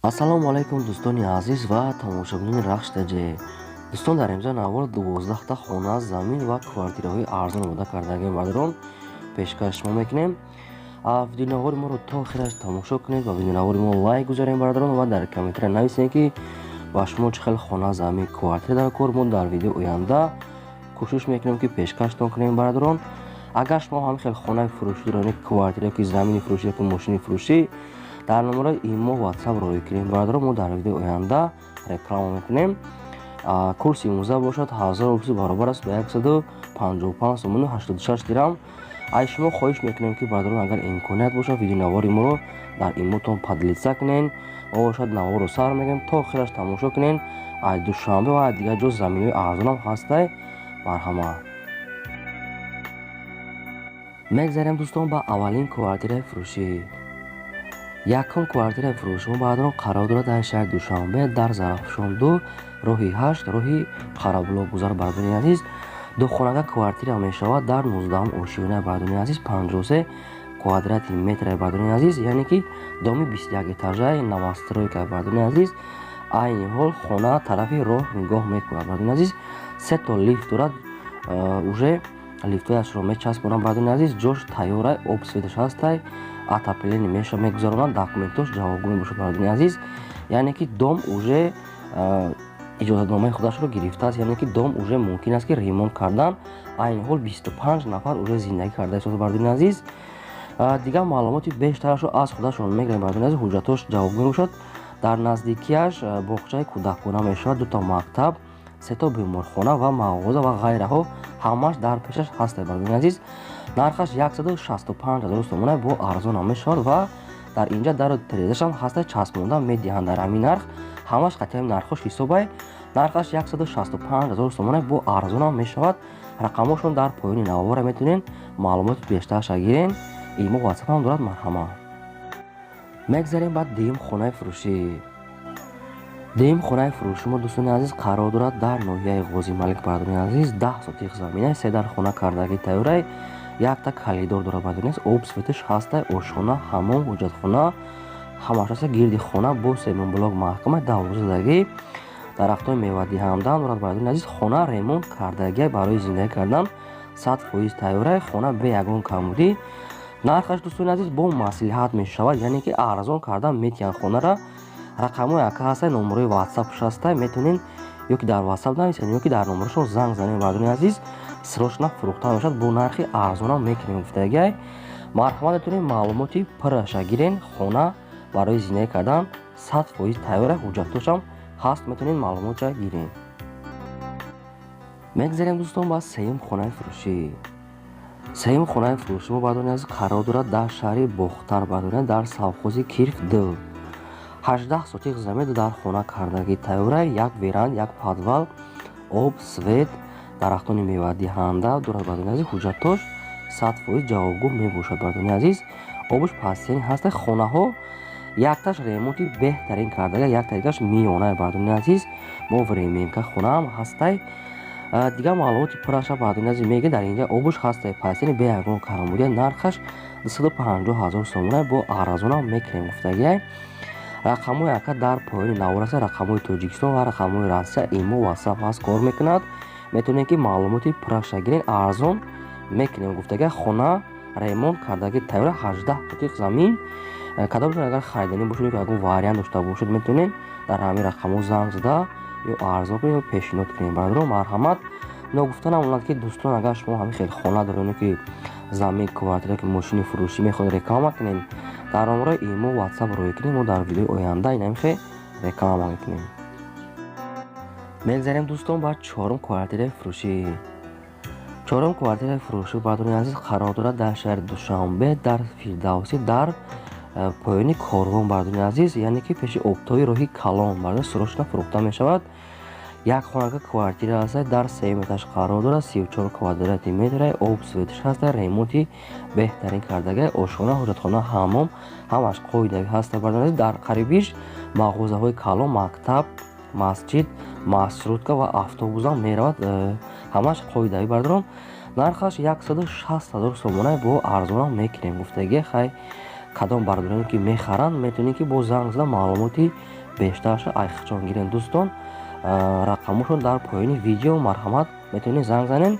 Ассалому алайкум, дӯстони азиз ва тамошобинони Рахш ТЖ. Дӯстон, дар имзо навор 12-та хона, замин ва квартираҳои арзон омода кардагием, бародарон, пешкаш шумо мекунем. Видеонавори моро то охираш тамошо кунед ва видеонавори мо лайк гузорем, бародарон, ва дар комментария нависем, ки ба шумо чӣ хел хона, замин, квартира дар кор. Мо дар видео оянда кӯшиш мекунем, ки пешкаштон кунем. Бародарон, агар шумо ҳам хел хонаи фурӯшӣ доред, квартира ёки замини фурӯшӣ ёки мошини фурӯшӣ, дар номерои имо, Ватсап роҳӣ кунем, бародарон, мо дар видеои оянда реклама мекунем. Курси имрӯза бошад 1000 рубл, баробар аст ба 155 сомону 86 дирам. Аз шумо хоҳиш мекунем, ки, бародарон, агар имконият бошад, видеонавори моро дар имотон поделиться кунед. Мо бошад наворро сар мекунем, то охираш тамошо кунед. Аз Душанбе ва аз дигар ҷо заминҳои арзонам ҳастай. Марҳамат. Мегзарем, дӯстон, ба аввалин квартираи фурӯшӣ. Якум квартираи фурӯши мо, бародарон, қарор дорад дар шаҳри Душанбе, дар Зарафшон 2, роҳи 8, роҳи Қарабулоқ гузар, бародарони азиз. Духонага квартира мешавад дар 19-ум ошёна, бародарони азиз, 53 квадрати метра, бародарони азиз, яъне ки доми 21 этажаи новостройка, бародарони азиз. Айни ҳол хона тарафи роҳ нигоҳ мекунад, бародарони азиз. Се то лифт дорад, уже лифтҳояшро мечаспонанд, бародарони азиз. Ҷош тайёрай, об, светаш ҳастай, отопление меша мегузаронанд, документош ҷавобгӯ мебошад, бародарони азиз. Яъне ки дом уже иҷозатномаи худашро гирифтааст, яъне ки дом уже мумкин аст, ки ремонт кардан. Айни ҳол 25 нафар уже зиндагӣ карда истода, бародарони азиз. Дигар маълумоти бештарашро аз худашон мегирем, бародарони азиз. Ҳуҷҷатҳош ҷавобгӯ мебошад. Дар наздикиаш боғчаи кӯдакона мешавад, дута мактаб, сето беморхона ва мағоза ва ғайраҳо ҳамааш дар пешаш ҳастад, бародарони азиз. Нархаш 165 000 сомона, бо арзонам мешавад ва дар инҷа дару терезашам ҳаста, часпонда медиҳанд. Дар ҳамин нарх ҳамаш қатъиян нархош ҳисобай. Нархаш 165 000 сомона, бо арзонам мешавад. Рақамҳошон дар поёни навора, метавонед маълумоти бештарша гирен. Имо, Ватсапам дорад. Марҳамат. Мегзарем ба дуюм хонаи фурӯшӣ. Дуюм хонаи фурӯши мо, дӯстони азиз, қарор дорад дар ноҳияи Ғозималик, бародарони азиз. 10 сотих замина, се дар хона кардагӣ тайёрай, якта коридор дорад, бародарони азиз, об, светаш ҳастай, ошхона, ҳамом, ҳоҷатхона ҳамаш ҳаста. Гирди хона бо цементблок маҳкама дарвозадагӣ, дарахтҳои мевадиҳанда дорад, бародарони азиз. Хона ремонт кардагиай, барои зиндагӣ кардан 100% тайёрай. Хона бе ягон камбудӣ. Нархаш, дӯстони азиз, бо маслиҳат мешавад, яъне ки арзон кардан метиҳанд хонара. Рақамҳои ака ҳастай, номерои Ватсапш ҳастай, метавонед ё ки дар Ватсап нависед, ё ки дар номерошон занг занед. Бародарони азиз, срочно фурӯхта мешавад, бо нархи арзонам мекунем гуфтагиай. Марҳамат, метавонед маълумоти пурраша гирен. Хона барои зиндагӣ кардан 100% тайёра, ҳуҷҷатҳошам ҳаст, метавонед маълумотша гирен. Мегзарем, дӯстон, ба сеюм хонаи фурӯшӣ. Сеюм хонаи фурӯши мо, бародарони азиз, қарор дорад дар шаҳри Бохтар, бародарон, дар совхози Кирф 2, 18 сотих замин дар хона кардагӣ тайёра, як веранда, як подвал, об, свет, дарахтони мевадиҳанда дорад, бародарони азиз. Ҳуҷҷатҳош 100% ҷавобгӯ мебошад, бародарони азиз. Обуш пастияни ҳаста. Хонаҳо якташ ремонти беҳтарин кардага, якта дигаш миёна, бародарони азиз, бо временка хонаам ҳастай. Дигар маълумоти пурраша, бародарони азиз, мегӯяд. Дар инҷа обуш ҳастай, пастияни, бе ягон камбудия. Нархаш 250 000 сомона, бо арзонам мекунем гуфтагиай. Рақамҳои ака дар поёни навор аст, рақамҳои Тоҷикистон ва рақамҳои Россия, имо, Ватсап ҳаст, кор мекунад. Метавонед, ки маълумоти пурраша гирен. Арзон мекунем гуфтага. Хона ремонт кардаги тайёра, 18 сотих замин. Кадомшон агар хариданӣ бошед ё ягон вариант дошта бошед, метавонед дар ҳамин рақамҳо занг зада ё арзон кунед, ё пешниҳод кунед. Бародарон, марҳамат. Ногуфта намонад, ки, дӯстон, агар шумо ҳамин хел хона доред, ки замин, квартира, ки мошини фурӯшӣ мехоҳед реклама кунед, дар номерои имо, Ватсап роҳӣ кунед. Мо дар видеои оянда инамихе реклама мекунем. Мегзарем, дӯстон, ба чорум квартираи фурӯшӣ. Чорум квартираи фурӯшӣ, бародарони азиз, қарор дорад дар шаҳри Душанбе, дар Фирдавсӣ, дар поёни корвон, бародарони азиз, яъне ки пеши обтоби роҳи калон. Бародарон, срочно фурӯхта мешавад. Як хонага квартира аст, дар сеюм этаж қарор дорад, 34 квадрати метра, об, светаш ҳаста, ремонти беҳтарин кардага, ошхона, ҳоҷатхона, ҳаммом ҳамаш қоидавӣ ҳаста, бародарони азиз. Дар қарибиш мағозаҳои калон, мактаб, масҷид, маршрутка ва автобусам меравад, ҳамаш қоидавӣ, бародарон. Нархаш 160 000 сомона, бо арзонам мекунем гуфтагӣ. Хай. Кадом бародароне ки мехаранд, метавонед ки бо занг зада маълумоти бештарша айхчон гирен. Дӯстон, рақамошон дар поёни видео, марҳамат, метавонед занг занед.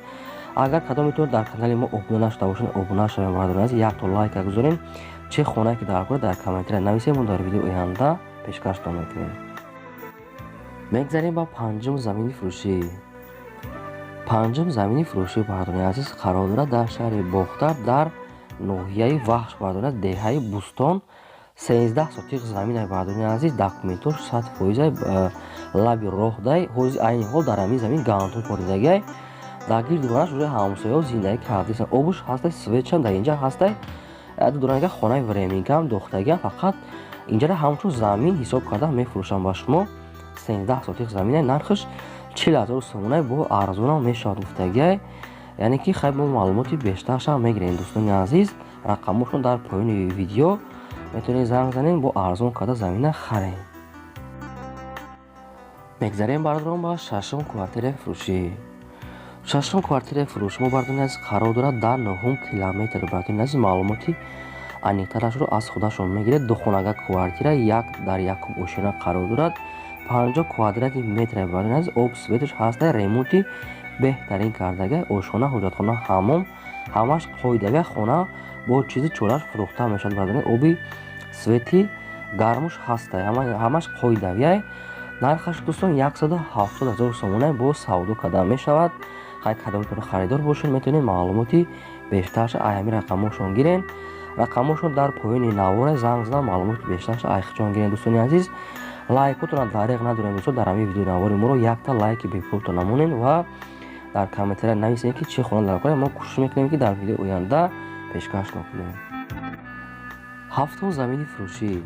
Агар кадометон дар канали мо обуна нашуда бошед, обуна шавем. Бародарони азиз, якто лайка гузорем. Чӣ хонае ки дар кор, дар комментария нависем, мо дар видеои оянда пешкаштон мекунем. Мегзарем ба панҷум замини фурӯшӣ. Панҷум замини фурӯшӣ, бародарони азиз, қарор дорад дар шаҳри Бохтар, дар ноҳияи Вахш, бародарони, деҳаи Бӯстон. 13 сотиқ заминай, бародарони азиз, документош 100%-ай, лаби роҳ дай. Ҳози айни ҳол дар ҳамин замин гандум коридагиай. Дар гирди ронаш уже ҳамсояҳо зиндагӣ кардисанд. Обуш ҳастай, светшам дар инҷа ҳастай. Дуранга хонаи временкаам дохтагиам, фақат инҷара ҳамчун замин ҳисоб карда мефурӯшам ба шумо. 13 сотиқ заминай, нархаш 40 000 сомонай, бо арзонам мешавад гуфтагиай. Яъне ки хай, мо маълумоти бештаршам мегирем. Дӯстони азиз, рақамошон дар поёни видео, метавонед занг занед, бо арзон карда замина харем. Мегзарем, бародарон, ба шашум квартираи фурӯшӣ. Шашум квартираи фурӯшӣ мо, бародарони азиз, қарор дорад дар нуҳум километр. Бародарони азиз, маълумоти аниқтарашро аз худашон мегиред. Духонага квартира, як дар якум ошёна қарор дорад, 50 квадрати метр. Бародарони азиз, об, светаш ҳаста, ремонти беҳтарин кардага, ошхона, ҳоҷатхона, ҳаммом, ҳамаш қоидавия. Хона бо чизи чораш фурӯхта мешавад. Бародарони, оби, свети, гармуш ҳаста, ҳамаш қоидавияй. Нархаш, дӯстон, 170 000 сомона, бо савдо карда мешавад. Хай, кадомтон харидор бошед, метавонед маълумоти бештарша ай ҳамин рақамошон гирен. Рақамошон дар поёни навора, занг зада маълумоти бештарша айхчон гирен. Дӯстони азиз, лайкотонро дареғ надорем. Дӯстон, дар ҳамин видеонавори моро якта лайки бепултон намонед ва дар комментария нависем, ки чӣ хона дар кора. Мо кӯшиш мекунем, ки дар видеои оянда пешкаш кунем. Ҳафтум замини фурӯшӣ.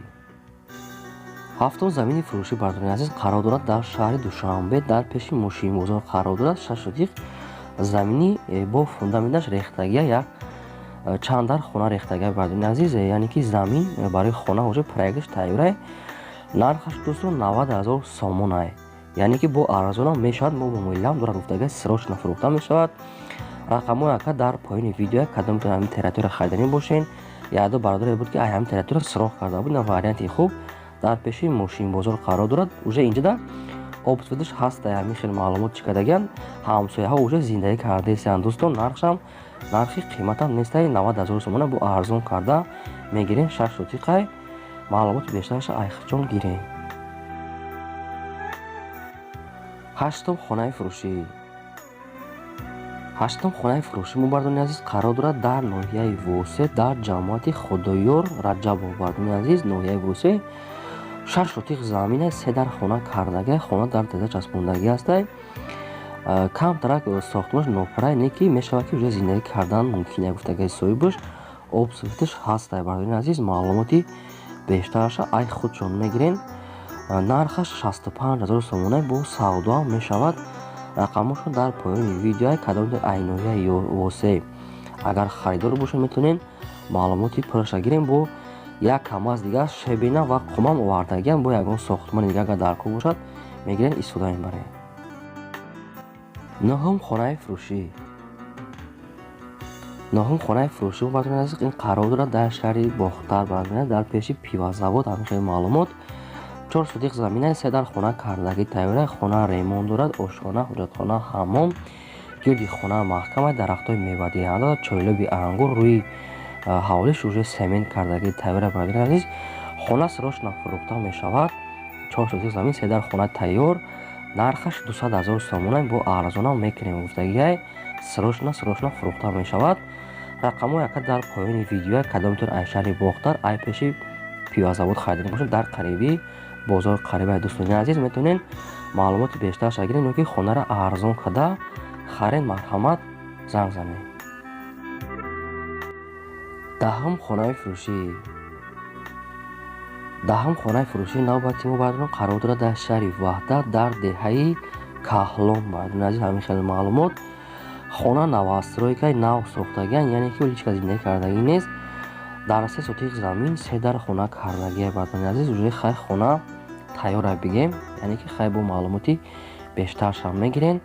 Ҳафтум замини фурӯшӣ, бародарони азиз, қарор дорад дар шаҳри Душанбе, дар пеши мошинбозор қарор дорад. Шаш сотиқ замини бо фундаменташ рехтагия, як чандар хона рехтагия, бародарони азиз. Яъне ки замин барои хона уже проекташ тайёрай. Нархаш, дӯстон, 90 000 сомонай, яъне ки бо арзонам мешавад, мо муомилаам дорад гуфтага, срочно фурӯхта мешавад. Рақамҳои ака дар поёни видео. Кадомтон ҳамин территория хариданӣ бошен, якду бародаре буд, ки ай ҳамин территория суроғ карда буд. Варианти хуб, дар пеши мошинбозор қарор дорад. Уже инҷода об, светаш ҳаста, ҳамин хел маълумот чӣ кардагиан, ҳамсояҳо уже зиндагӣ кардаистанд. Дӯстон, нархшам нархи қиматам нестай, 90 000 сомона, бо арзон карда мегирем. Шаш сотиқай, маълумоти бештарша айхчон гирем. Ҳаштум хонаи фурӯшӣ. Ҳаштум хонаи фурӯшӣ мо, бародарони азиз, қарор дорад дар ноҳияи Восе, дар ҷамоати Худоёр Раҷабов. Бародарони азиз, ноҳияи Восе, шаш сотиқ замина, се дар хона кардага, хона дар теза часпондагӣ ҳастай. Камтарак сохтмонаш нопурай, не ки мешавад, ки уже зиндагӣ кардан мумкин е гуфтагаи соҳибаш. Об, светаш ҳастай. Бародарони азиз, маълумоти бештараша ай худшон мегирен. Нархаш 65 000 сомона, бо савдоам мешавад. Рақамошон дар поёни видео. Кадомтон ай ноҳияи Восе агар харидор бошед, метавонед маълумоти пурраша гирем. Бо як камаз дигар шебена ва қумам овардагиам, бо ягон сохтмони дигар агар дар кор бошад, мегирем, истифода мебарем. Нуҳум хонаи фурӯшӣ. Нуҳум хонаи фурӯшӣ, бародарони азиз, ин қарор дорад дар шаҳри Бохтар, бародарони, дар пеши пивозавод. Ҳамин хел маълумот: 4 сотиқ замина, се дар хона кардагӣ тайёра, хона ремонт дорад, ошхона, ҳоҷатхона, ҳаммом, гирди хона маҳкама, дарахтҳои мевадиҳанда, чойлоби ангур, рӯи ҳавлиш уже семент кардагӣ тайёра. Бародари азиз, хона срочно фурӯхта мешавад. 4 сотиқ замин, се дар хона тайёр, нархаш 200 000 сомона, бо арзонам мекунем гуфтагиай. Срочно, срочно фурӯхта мешавад. Рақамҳои ака дар поёни видео. Кадомтон ай шаҳри Бохтар, ай пеши пивозавод хариданӣ бошед, дар қариби бозор қарибаи, дӯстони азиз, метавонед маълумоти бештарша гиред ё ки хонаро арзон карда харед, марҳамат, занг занед. Даҳум хонаи фурӯшӣ. Даҳум хонаи фурӯшии навбати мо, бародарон, қарор дорад дар шаҳри Ваҳдат, дар деҳаи Каҳлон. Бародарони азиз, ҳамин хел маълумот: хона новостройкаи нав сохтагиан, яъне ки ҳеҷ кас зиндагӣ кардагӣ нест. Дар 3 сотиқ замин се дар хона кардагия. Бародарони азиз, уже хай хона тайёра бигем, яъне ки хай, бо маълумоти бештаршам мегирен.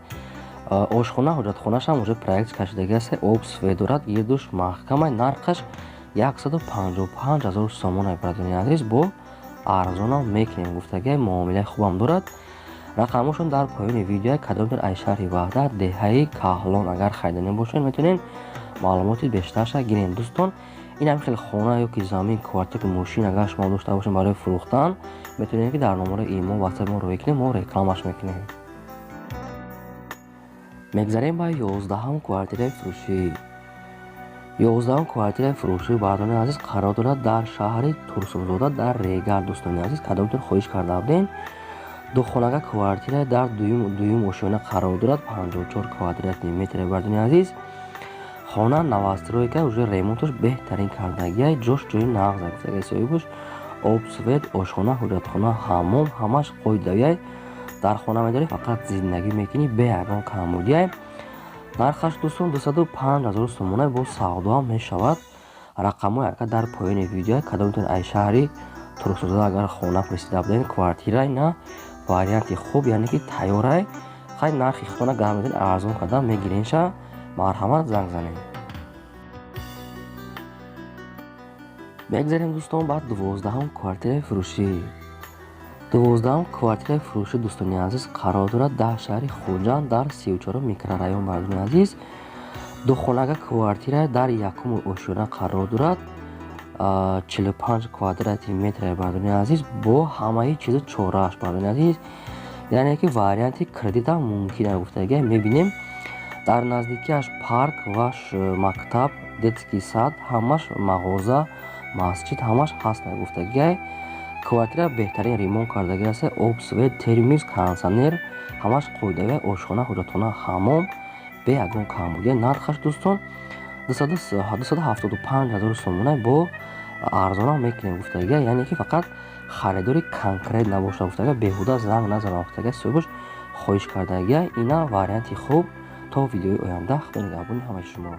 Ошхона, ҳоҷатхонашам уже проект кашидагӣ аст, об, свет дорад, гирдуш маҳкама. Нархаш 155 ҳазор сомон, бародарони азиз, бо арзонам мекунем гуфтагиай, муомилаи хубам дорад. Рақамошон дар поёни видео. Кадомтон аз шаҳри Ваҳдат, деҳаи Каҳлон агар хариданӣ бошед, метавонед маълумоти бештарша гирем. Дӯстон, ин ҳам хеле хона ёки замин, квартира, мошин агар шумо дошта бошед барои фурӯхтан, метавонед, ки дар номарои имо, ватсап мо роҳӣ кунед, мо рекламаш мекунем. Мегзарем ба 11-ум квартираи фурӯшӣ. 11-ум квартираи фурӯшӣ, бародарони азиз, қарор дорад дар шаҳри Турсунзода, дар Регар. Дӯстони азиз, кадомтон хоҳиш карда будем, духонага квартира дар дуюм ошёна қарор дорад, 54 квадратный метр. Бародарони азиз, хона новостройка, уже ремонташ беҳтарин кардагиай, ҷош ҷои нағз гуфтагиай соҳибаш. Об, свет, ошхона, ҳуҷратхона, ҳаммом ҳамаш қоидавиай. Дар хона медорӣ, фақат зиндагӣ мекунӣ, бе ягон камбудиай. Нархаш, дӯстон, 205 ҳазор сомона, бо савдоам мешавад. Рақамҳои ака дар поёни видео. Кадомтон аз шаҳри Турсунзода агар хона пурсида будем, квартира, ина варианти хуб, яъне ки тайёрай. Хай, нархи худтона гап мезанед, арзон карда мегиренша. Марҳамат, занг занед. Мегзарем, дӯстон, ба 12-ум квартираи фурӯшӣ. 12-ум квартираи фурӯшӣ, дӯстони азиз, қарор дорад дар шаҳри Хуҷанд, дар 34-ум микрорайон. Бародарони азиз, духонага квартира дар якуми ошёна қарор дорад, 45 квадрати метр, бародарони азиз, бо ҳамаи чизу чорааш. Бародарони азиз, яъне ки варианти кредитам мумкин гуфтагия. Мебинем, дар наздикиаш парк ва мактаб, детский сад, ҳамаш, мағоза, масҷид ҳамаш ҳаст гуфтагиай. Квартира беҳтарин ремонт кардагӣ аст, об, свет, термоз, кондитсионер ҳамаш қоидавия, ошхона, ҳуҷратхона, ҳаммом бе ягон камбудия. Нархаш, дӯстон, 275 ҳазор сомона, бо арзонам мекунем гуфтагия. Яъне ки фақат харидори конкрет набошад гуфтагия, беҳуда занг назанам гуфтагия, соҳибаш хоҳиш кардагия. Ина варианти хуб. То видеои оянда, худо нигаҳбони ҳамаи шумо.